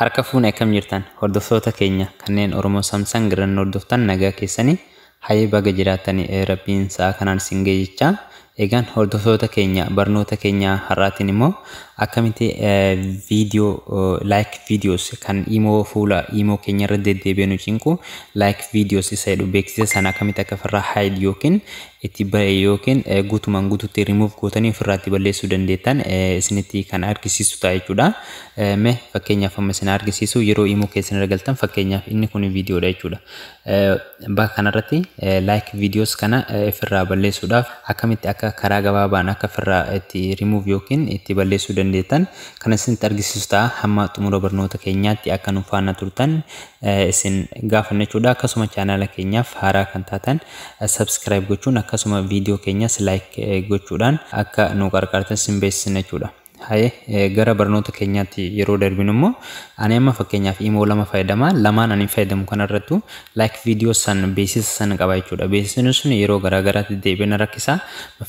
Harka fuune akkam jirtan hordoftoota keenya kanneen Oromoo Samsung irraan hordoftan nagaa keessanii hayyee baga jiraattanii rabbiin sa'a kanaan isin ga'e jechaa. Egaan hordoftoota keenya barnoota keenya har'aatiin immoo akkamitti viidiyoo like videos kan imoo fuula imoo keenya irra deddeebi'ee nu cinqu like videos isa jedhu beeksisa sana akkamitti akka ofirraa hide yookiin itti ba'e yookiin guutumaan guututti remove gootanii ofirraa itti balleessuu dandeettan isinitti kan argisiisu ta'a jechuudha. Mee fakkeenyaaf amma isin argisiisu yeroo imoo keessan irra galtan fakkeenyaaf inni kun viidiyoodha jechuudha. Bakka kanarratti like videos kana ofirraa balleessuudhaaf akkamitti akka karaa gabaabaan akka ofirraa itti remove yookiin itti balleessuu dandeettan kan isinitti argisiisu ta'a. Hamma xumura barnoota keenyaatti akka nu faana turtan isin gaafanna jechuudha. Akkasuma chaanaala keenyaaf haaraa kan taatan subscribe gochuun akkasuma viidiyoo keenyas like gochuudhaan akka nu qarqaartan isin beeksisna jechuudha. Haye gara barnoota keenyaatti yeroo darbinu immoo ani amma fakkeenyaaf imoo lama fayyadama. Lamaan ani fayyadamu kanarrattu like viidiyoo san beeksisa san qaba jechuudha. Beeksisni sun yeroo garaagaraatti deebi'ee na rakkisa.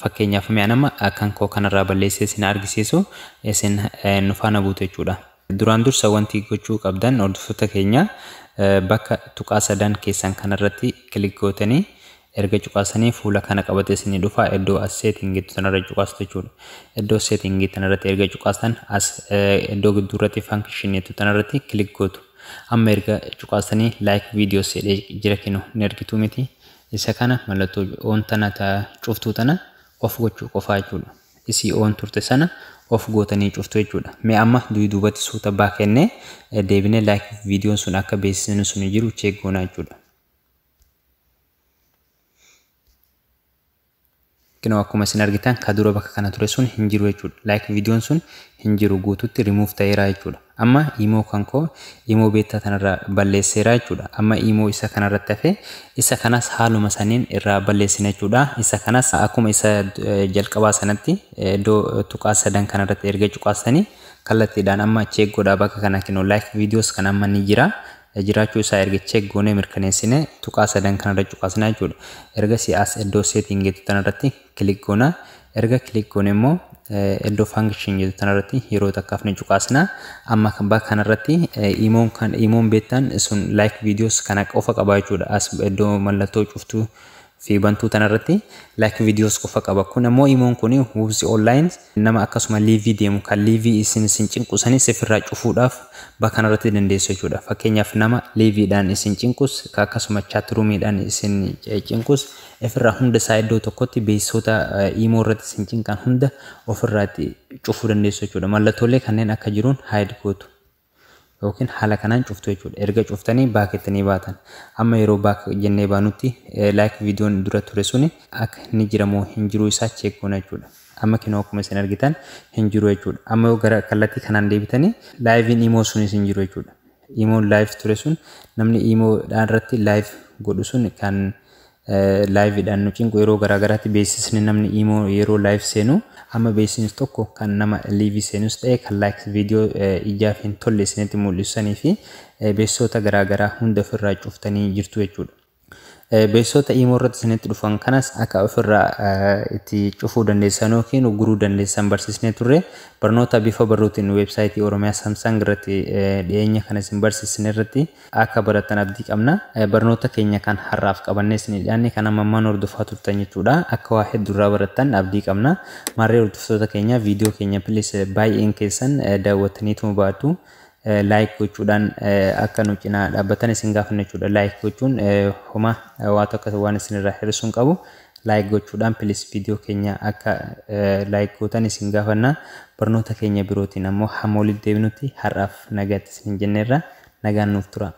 Fakkeenyaaf mi'a nama kan koo kanarraa balleessee isin argisiisu isin nu faana buutu jechuudha. Duraan dursa wanti gochuu qabdan hordoftoota keenya bakka tuqaa sadan keessan kanarratti click gootanii erga cuqaasanii fuula kana qabate isinii dhufa iddoo as setting tanarra cuqaastu jechuudha. Iddoo setting tanarratti erga cuqaastan as iddoo gidduurratti function tanarratti click gootu. Amma erga cuqaasanii like videos jedhee jira kinu ni argitu miti. Isa kana mallattoo on tana cuftuu tana off gochuu qofaa jechuudha. Isii on turte sana off gootanii cuftu jechuudha. Mee amma duubatti suuta baa kennee deebinee like videoon sun akka beeksisni sun jiru check goonaa jechuudha. Kinoo akkuma isin argitan ka dura bakka kana ture sun hin jiru jechuudha. Like viidiyoon sun hin jiru guututti remove ta'eera jechuudha. Amma imoo kan koo imoo beektaa tanarraa balleesseera jechuudha. Amma imoo isa kanarratti hafe isa kanas haaluma saniin irraa balleessina jechuudha. Isa kanas akkuma isa jalqabaa sanatti iddoo tuqaa sadan kanarratti erga cuqaasanii kallattiidhaan amma check godhaa bakka kana kinoo like videos kan amma ni jira. Jiraachuu isaa erga check goonee mirkaneessine tuqaa sadan kanarra cuqaasna jechuudha. Ergasii as iddoo setting jettu tanarratti click goona. Erga click goone immoo iddoo function jettu tanarratti yeroo takkaaf ni cuqaasna. Amma bakka kanarratti imoon kan imoon beektan sun like videos kana qofa qaba jechuudha. As iddoo mallattoo cuftuu fi bantuu tanarratti like videos qofa qaba. Kun ammoo imoon kun wubsi online nama akkasuma liivii deemu kan liivii isin isin cinqu sanis ofirraa cufuudhaaf bakka kanarratti dandeessu jechuudha. Fakkeenyaaf nama liiviidhaan isin cinqus akkasuma chat roomiidhaan isin cinqus ofirraa hunda isaa iddoo tokkotti beeksisoota imoo irratti isin cinqan hunda ofirraa cufuu dandeessu jechuudha. Mallattoolee kanneen akka jiruun hide gootu yookiin haala kanaan cuftu jechuudha. Erga cuftanii baakettanii baatan. Amma yeroo baak jennee baanutti like viidiyoon dura ture suni akka inni jira moo hin jiru isaa check goona jechuudha. Amma kinoo akkuma isin argitan hin jiru jechuudha. Amma yoo gara kallattii kanaan deebitanii laayiviin imoo sunis hin jiru jechuudha. Imoon live ture sun namni imoodhaan irratti live godhu sun kan laayiviidhaan nu cinqu yeroo garaagaraatti beeksisni namni imoo yeroo live seenu amma beeksisni tokko kan nama liivii seenus ta'e kan like viidiyoo ijaaf hin tolle isinitti mul'isanii fi beeksisoota garaagaraa hunda ofirraa cuftanii jirtu jechuudha. Beeksisoota imoo irratti isinitti dhufan kanas akka ofirraa itti cufuu dandeessan yookiin ugguruu dandeessan barsiisnee turre barnoota bifa barruutiin weebsaayitii Oromiyaa Samsung irratti dhiyeenya kana isin barsiisne irratti akka baratan abdii qabna. Barnoota keenya kan har'aaf qabannee isin dhiyaanne kan amma ammaan hordofaa turtan jechuudha. Akka waa hedduurraa barattan abdii qabna. Maarree hordoftoota keenya viidiyoo keenya please baay'een keessan daawwattaniituma baatu. Like gochuudhaan akka nu cinaa dhaabbatan isin gaafanna jechuudha. Like gochuun homaa waa tokko waan isinirraa hir'isuu hin qabu. Like gochuudhaan please viidiyoo keenya akka like gootan isin gaafanna. Barnoota keenya birootiin ammoo hamma walitti deebinutti har'aaf nagaatti isin jenneerra. Nagaan nuuf tura.